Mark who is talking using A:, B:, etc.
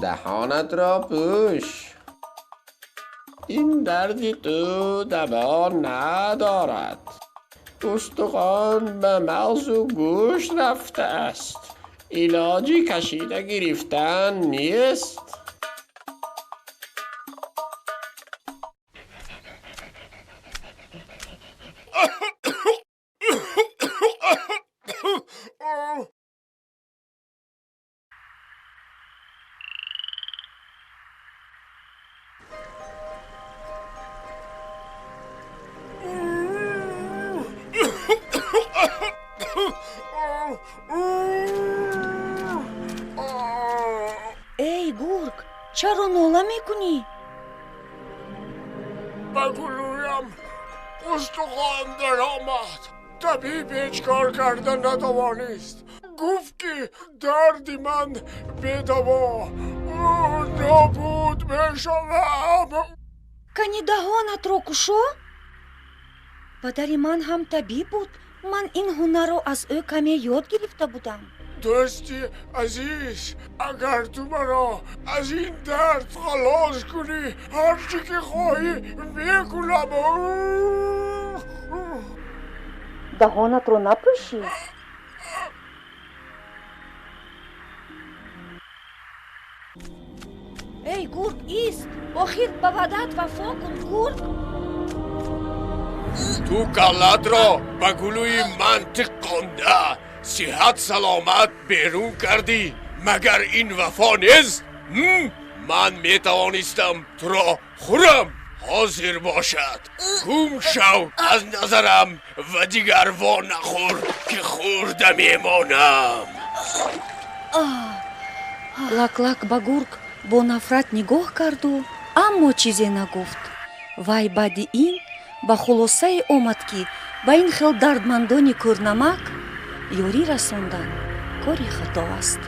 A: دهانت را پوش. این درد تو دوا ندارد. استخوان به مغز و گوش رفته است. علاجی کشیده گرفتن نیست.
B: Эй гург, чаро нола мекунӣ?
C: Ба гулӯям устухон даромад. Табиб ҳеҷ кор карда натавонист. Гуфт, ки дарди ман бедаво, нобуд мешавам.
B: Кани даҳонатро кушо. Падари ман ҳам табиб буд. Ман ин ҳунарро аз ӯ каме ёд гирифта будам.
C: Дӯсти азиз, агар ту маро аз ин дард халос кунӣ, ҳар чӣ ки хоҳӣ мекунам.
B: Даҳонатро напӯшӣ. Эй гург, ист! Охир ба ваъдаат вафо кун, гург.
C: Ту каллатро ба гулӯи ман тиқонда, сиҳат саломат берун кардӣ. Магар ин вафо нест? Ман метавонистам туро хӯрам. Ҳозир бошад, гум шав аз назарам ва дигар во нахӯр, ки хӯрда мемонам.
B: Лаклак ба гург бо нафрат нигоҳ карду, аммо чизе нагуфт. Вай баъди ин ба хулосае омад, ки ба ин хел дардмандони кӯрнамак ёрӣ расондан кори хато аст.